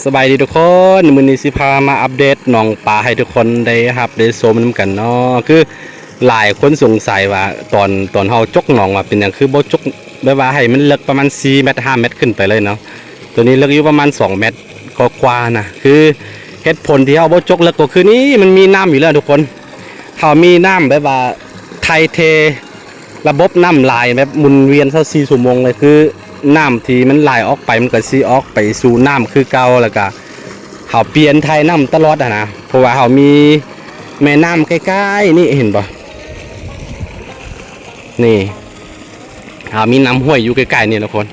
ສະບາຍດີທຸກຄົນ, ມື້ນີ້ຊິພາມາອັບເດດໜອງປາໃຫ້ທຸກຄົນໄດ້ຮັບໄດ້ຊົມນຳກັນເນາະ. ຄືຫຼາຍຄົນສົງໄສວ່າຕອນ ຕອນເຮົາຈົກໜອງວ່າເປັນຫຍັງຄືບໍ່ຈົກ ແບບວ່າໃຫ້ມັນເລິກປະມານສີ່ແມັດ ຫ້າແມັດຂຶ້ນໄປເລີຍເນາະ. ໂຕນີ້ເລິກຢູ່ປະມານສອງແມັດກວ່າໆນະ. ຄືເຫດຜົນທີ່ເຮົາບໍ່ຈົກເລິກກໍຄືນີ້ ມັນມີນ້ຳຢູ່ແລ້ວທຸກຄົນ. ເຮົາມີນ້ຳແບບວ່າຖ່າຍເທ ລະບົບນ້ຳຫຼາຍແບບໝູນວຽນຊາວສີ່ຊົ່ວໂມງເລີຍ. ຄືນ້ຳທີ່ມັນໄຫຼອອກໄປ ມັນກໍຊິອອກໄປສູ່ນ້ຳຄືເກົ່າ. ແລ້ວກະເຮົາປ່ຽນຖ່າຍນ້ຳຕະຫຼອດຫັ້ນນະ ເພາະວ່າເຮົາມີແມ່ນ້ຳໃກ້ໆນີ້ ເຫັນບໍ່? ນີ້ ເຮົາມີນ້ຳຫ້ວຍຢູ່ໃກ້ໆນີ້ທຸກຄົນ.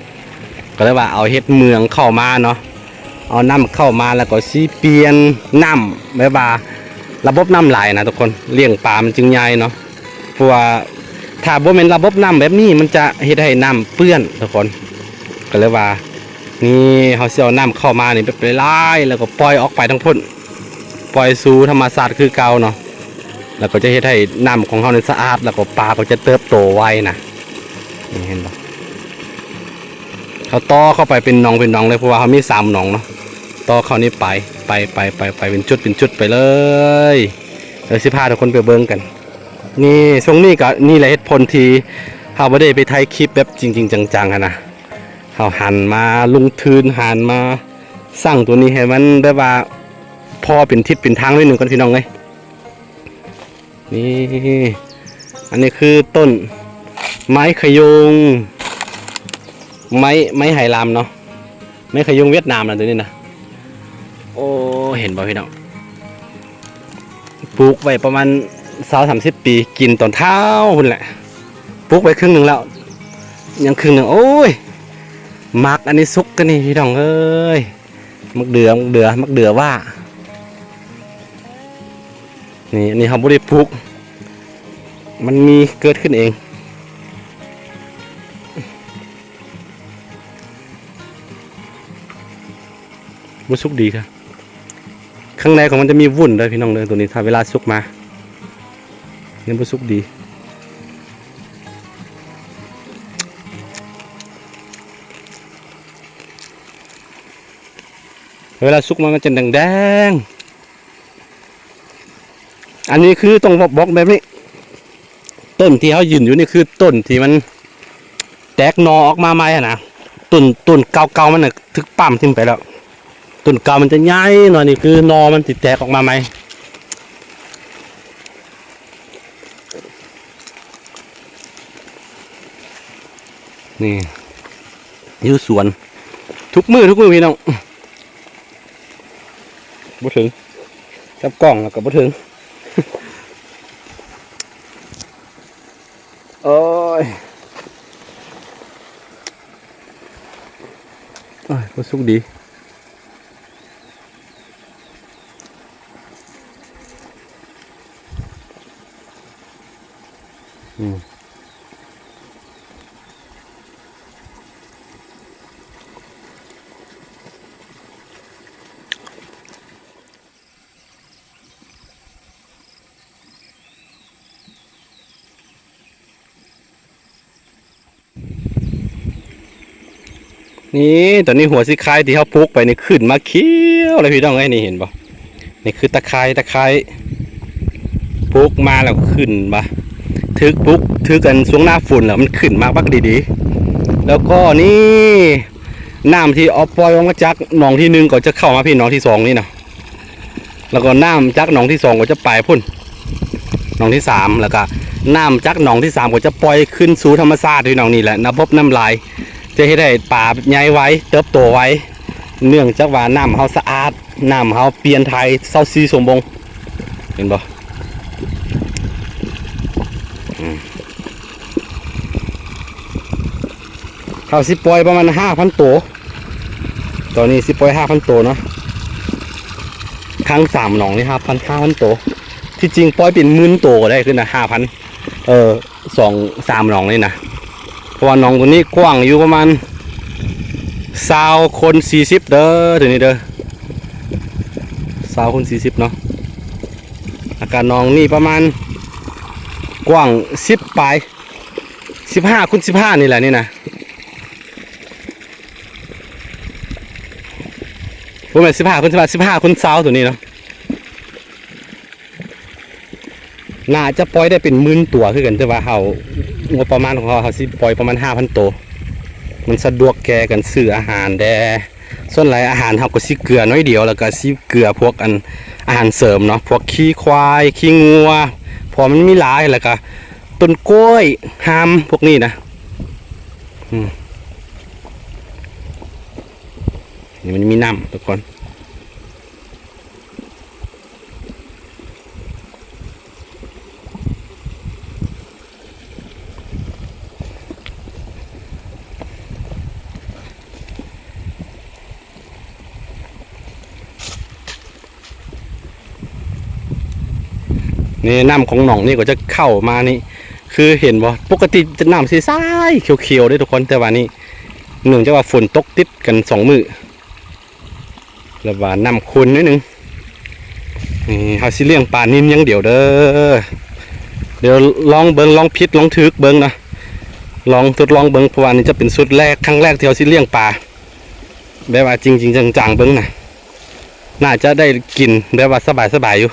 ກໍເລີຍວ່າເອົາເຫດເມືອງເຂົ້າມາເນາະ, ເອົານ້ຳເຂົ້າມາ ແລ້ວກໍຊິປ່ຽນນ້ຳ ແບບວ່າລະບົບນ້ຳຫຼາຍນະທຸກຄົນ, ລ້ຽງປາມັນຈຶ່ງໃຫຍ່ເນາະ. ເພາະວ່າຖ້າບໍ່ແມ່ນລະບົບນ້ຳແບບນີ້ ມັນຈະເຮັດໃຫ້ນ້ຳເປື້ອນທຸກຄົນ. ກໍເລີຍວ່າ ນີ້ ເຮົາຊິເອົານ້ຳເຂົ້າມານີ້ແບບຫຼາຍໆ ແລ້ວກໍປ່ອຍອອກໄປທາງພຸ້ນ, ປ່ອຍສູ່ທຳມະຊາດຄືເກົ່າເນາະ. ແລ້ວກໍຈະເຮັດໃຫ້ນ້ຳຂອງເຮົານີ້ສະອາດ ແລ້ວກໍປາກໍຈະເຕີບໂຕໄວນະ. ນີ້ເຫັນບໍ່? ເຮົາຕໍ່ເຂົ້າໄປເປັນໜອງເປັນໜອງເລີຍ ເພາະວ່າເຮົາມີສາມໜອງເນາະ. ຕໍ່ເຂົ້ານີ້ໄປ ໄປ ໄປ ໄປ ໄປເປັນຈຸດເປັນຈຸດໄປເລີຍ. ດຽວຊິພາທຸກຄົນໄປເບິ່ງກັນ. ນີ້ ຊ່ວງນີ້ກໍ ນີ້ແຫຼະເຫດຜົນທີ່ເຮົາບໍ່ໄດ້ໄປຖ່າຍຄລິບແບບຈິງໆຈັງໆຫັ້ນນະ. ເຮົາຫັນມາລົງທຶນ ຫັນມາສ້າງໂຕນີ້ໃຫ້ມັນແບບວ່າພໍເປັນທິດເປັນທາງໜ້ອຍໜຶ່ງກ່ອນ ພີ່ນ້ອງເອີຍ. ນີ້ ອັນນີ້ຄືຕົ້ນໄມ້ຂະຍົງ ໄມ້ ໄມ້ໄຫລາມເນາະ, ໄມ້ຂະຍົງຫວຽດນາມນະໂຕນີ້ນະ. ໂອ້ ເຫັນບໍ່ພີ່ນ້ອງ? ປູກໄວ້ປະມານຊາວສາມສິບປີ ກິນຕອນທ້າວພຸ້ນແຫຼະ. ປູກໄວ້ເຄິ່ງໜຶ່ງແລ້ວ ຍັງເຄິ່ງໜຶ່ງ. ໂອ້ຍ ໝາກອັນນີ້ສຸກກັນນີ້ ພີ່ນ້ອງເອີຍ. ໝາກເດືອ ໝາກເດືອ ໝາກເດືອຫວ້າ. ນີ້ ອັນນີ້ເຮົາບໍ່ໄດ້ປູກ ມັນມີເກີດຂຶ້ນເອງ. ບໍ່ສຸກດີ ຂ້າງໃນຂອງມັນຈະມີວຸ້ນເດີພີ່ນ້ອງເດີ. ໂຕນີ້ຖ້າເວລາສຸກມາ ຍັງບໍ່ສຸກດີ. ເວລາສຸກມາມັນຈະແດງໆ. ອັນນີ້ຄືຕ້ອງບອກແບບນີ້ ຕົ້ນທີ່ເຮົາຢືນຢູ່ນີ້ຄືຕົ້ນທີ່ມັນແຕກໜໍ່ອອກມາໃໝ່ຫັ້ນນະ. ຕົ້ນ ຕົ້ນເກົ່າໆມັນນະຖືກປ້ຳຖິ້ມໄປແລ້ວ. ຕົ້ນເກົ່າມັນຈະໃຫຍ່ໜ້ອຍ ນີ້ຄືໜໍ່ມັນຊິແຕກອອກມາໃໝ່. ນີ້ ຢູ່ສວນທຸກມື້ ທຸກມື້ ພີ່ນ້ອງ. ບໍ່ເຖິງ ຈັບກ້ອງແລ້ວກໍບໍ່ເຖິງ. ໂອ້ຍ ໂອ້ຍ ບໍ່ສຸກດີ. ອືມ ນີ້ ຕອນນີ້ຫົວສີຄາຍທີ່ເຮົາປູກໄປນີ້ຂຶ້ນມາຂຽວແລ້ວ ພີ່ນ້ອງເອີຍ. ນີ້ເຫັນບໍ່? ນີ້ຄືຕາຂ່າຍ ຕາຂ່າຍປູກມາແລ້ວຂຶ້ນມາ ຖືກປູກ ຖືກກັນຊ່ວງໜ້າຝົນແລ້ວ ມັນຂຶ້ນມາບັກດີໆ. ແລ້ວກໍນີ້ ນ້ຳທີ່ເອົາປ່ອຍອອກມາຈາກໜອງທີໜຶ່ງ ກໍຈະເຂົ້າມາພີ້ໜອງທີສອງນີ້ນະ. ແລ້ວກໍນ້ຳຈາກໜອງທີສອງກໍຈະໄປພຸ້ນ ໜອງທີສາມ ແລ້ວກໍນ້ຳຈາກໜອງທີສາມກໍຈະປ່ອຍຄືນສູ່ທຳມະຊາດ ພີ່ນ້ອງ. ນີ້ແຫຼະລະບົບນ້ຳຫຼາຍ ຈະເຮັດໃຫ້ປາໃຫຍ່ໄວ ເຕີບໂຕໄວ ເນື່ອງຈາກວ່ານ້ຳເຮົາສະອາດ ນ້ຳເຮົາປ່ຽນຖ່າຍຊາວສີ່ຊົ່ວໂມງ ເຫັນບໍ່? ອືມ ເຮົາຊິປ່ອຍປະມານຫ້າພັນໂຕ ຕອນນີ້ຊິປ່ອຍຫ້າພັນໂຕເນາະ. ຄັ້ງສາມໜອງນີ້ຫ້າພັນ ຫ້າພັນໂຕ. ທີ່ຈິງປ່ອຍເປັນໝື່ນໂຕກໍໄດ້ ຄືນະ ຫ້າພັນ ເອີ ສອງສາມໜອງນີ້ນະ. ເພາະວ່າໜອງໂຕນີ້ກວ້າງຢູ່ປະມານຊາວຄູນສີ່ສິບເດີ ໂຕນີ້ເດີ ຊາວຄູນສີ່ສິບເນາະ. ແລ້ວກະໜອງນີ້ປະມານກວ້າງສິບປາຍ ສິບຫ້າຄູນສິບຫ້ານີ້ແຫຼະນີ້ນະ. ບໍ່ແມ່ນສິບຫ້າຄູນສິບຫ້າ ສິບຫ້າຄູນຊາວໂຕນີ້ເນາະ. ໜ້າຈະປ່ອຍໄດ້ເປັນໝື່ນຕົວຄືກັນ ແຕ່ວ່າເຮົາ ງົບປະມານຂອງເຮົາ ເຮົາຊິປ່ອຍປະມານຫ້າພັນໂຕ. ມັນສະດວກແກ່ການຊື້ອາຫານແດ່. ສ່ວນຫຼາຍອາຫານເຮົາກໍຊິເກືອໜ້ອຍດຽວ ແລ້ວກໍຊິເກືອພວກອັນ ອາຫານເສີມເນາະ ພວກຂີ້ຄວາຍ ຂີ້ງົວ ເພາະມັນມີຫຼາຍ ແລ້ວກໍຕົ້ນກ້ວຍ ຮາມ ພວກນີ້ນະ. ອືມ ນີ້ມັນມີນ້ຳທຸກຄົນ. ນີ້ນ້ຳຂອງໜອງນີ້ກໍຈະເຂົ້າມານີ້ ຄືເຫັນບໍ່ ປົກກະຕິຈະນ້ຳໃສໆ ຂຽວໆເດ້ທຸກຄົນ ແຕ່ວ່ານີ້ເນື່ອງຈາກວ່າຝົນຕົກຕິດກັນສອງມື້ ແລ້ວວ່ານ້ຳຂຸ່ນໜ້ອຍໜຶ່ງ. ນີ້ເຮົາຊິລ້ຽງປານິນຢ່າງດຽວເດີ. ດຽວລອງເບິ່ງ ລອງຜິດລອງຖືກເບິ່ງເນາະ ລອງທົດລອງເບິ່ງ ເພາະວ່ານີ້ຈະເປັນຊຸດແລກ ຄັ້ງແລກທີ່ເຮົາຊິລ້ຽງປາ ແບບວ່າຈິງໆຈັງໆເບິ່ງນະ ໜ້າຈະໄດ້ກິນແບບວ່າສະບາຍໆຢູ່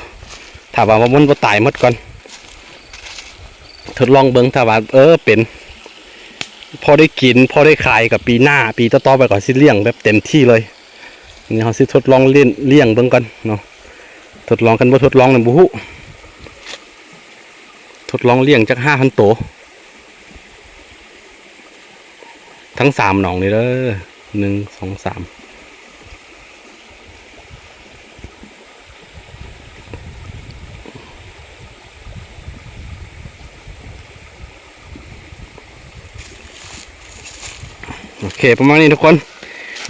ຖ້າວ່າມັນບໍ່ຕາຍໝົດກ່ອນ. ທົດລອງເບິ່ງ ຖ້າວ່າ ເອີ ເປັນ ພໍໄດ້ກິນ ພໍໄດ້ຂາຍ ກໍປີໜ້າ ປີຕໍ່ໆໄປກໍຊິລ້ຽງແບບເຕັມທີ່ເລີຍ. ນີ້ເຮົາຊິທົດລອງລ້ຽງ ລ້ຽງເບິ່ງກ່ອນເນາະ ທົດລອງ ຄັນບໍ່ທົດລອງນີ້ບໍ່ຮູ້. ທົດລອງລ້ຽງຈັກຫ້າພັນໂຕ ທັງສາມໜອງນີ້ເດີ ໜຶ່ງ ສອງ ສາມ. ໂອເຄ ປະມານນີ້ທຸກຄົນ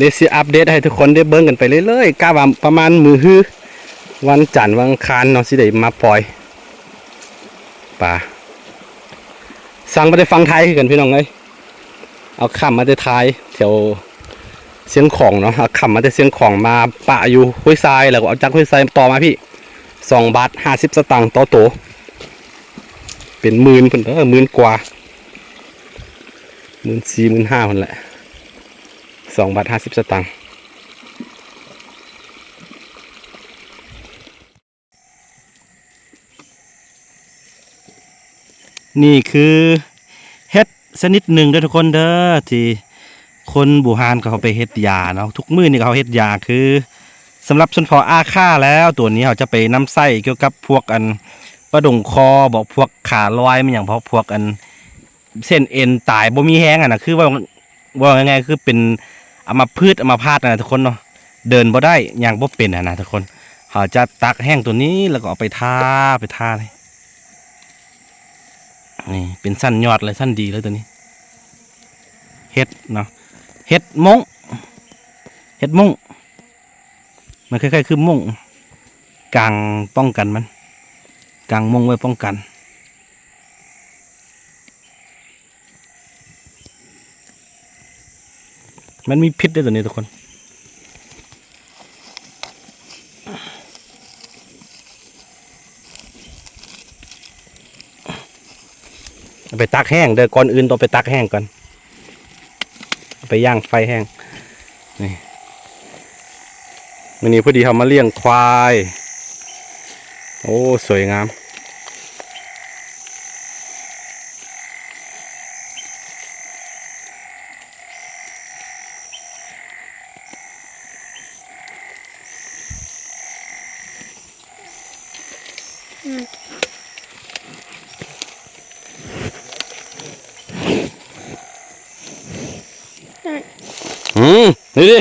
ດຽວຊິອັບເດດໃຫ້ທຸກຄົນໄດ້ເບິ່ງກັນໄປເລື້ອຍໆ ກະວ່າປະມານມື້ຮື ວັນຈັນ ວັນອັງຄານເນາະ ຊິໄດ້ມາປ່ອຍປາ. ສັ່ງມາແຕ່ຝັ່ງໄທຄືກັນພີ່ນ້ອງເອີຍ ເອົາຂ້າມມາແຕ່ໄທ ແຖວຊຽງຂອງເນາະ ເອົາຂ້າມມາແຕ່ຊຽງຂອງ ມາປະຢູ່ຫ້ວຍຊາຍ ແລ້ວກໍເອົາຈາກຫ້ວຍຊາຍຕໍ່ມາພີ້ ສອງບາດຫ້າສິບສະຕາງຕໍ່ໂຕ ເປັນໝື່ນພຸ້ນເດີ ໝື່ນກວ່າ ໝື່ນສີ່ ໝື່ນຫ້າພຸ້ນແຫຼະ ສອງບາດຫ້າສິບສະຕາງ. ນີ້ຄືເຫັດຊະນິດໜຶ່ງເດີທຸກຄົນເດີ ທີ່ຄົນບູຮານເຂົາເອົາໄປເຮັດຢາເນາະ ທຸກມື້ນີ້ເຂົາເຮັດຢາ ຄືສຳລັບຊົນເຜົ່າອາຄາແລ້ວ ໂຕນີ້ເຮົາຈະໄປນຳໃຊ້ກ່ຽວກັບພວກອັນ ປະດົງຄໍບໍ ພວກຂາລອຍ ແມ່ນຫຍັງ ເພາະພວກອັນ ເສັ້ນເອັນຕາຍ ບໍ່ມີແຮງຫັ້ນນະ ຄືເວົ້າ ເວົ້າງ່າຍໆ ຄືເປັນອຳມະພຶດອຳມະພາດຫັ້ນນະທຸກຄົນເນາະ ເດີນບໍ່ໄດ້ ຍ່າງບໍ່ເປັນຫັ້ນນະທຸກຄົນ. ເຮົາຈະຕັກແຫ້ງໂຕນີ້ ແລ້ວກໍເອົາໄປທາ ໄປທາເລີຍ ນີ້ເປັນຊັ້ນຍອດເລີຍ ຊັ້ນດີເລີຍໂຕນີ້ ເຫັດເນາະ ເຫັດມົ້ງ ເຫັດມົ້ງ ມັນຄ້າຍໆຄືມົ້ງ ກາງປ້ອງກັນມັນ ກາງມົ້ງໄວ້ປ້ອງກັນ. ມັນມີພິດເດ້ໂຕນີ້ທຸກຄົນ ເອົາໄປຕາກແຫ້ງເດີ ກ່ອນອື່ນຕ້ອງໄປຕາກແຫ້ງກ່ອນ ເອົາໄປຢ່າງໄຟແຫ້ງ. ນີ້ ມື້ນີ້ພໍດີເຮົາມາລ້ຽງຄວາຍ ໂອ້ ສວຍງາມ. ອືມ ນີ້ດິ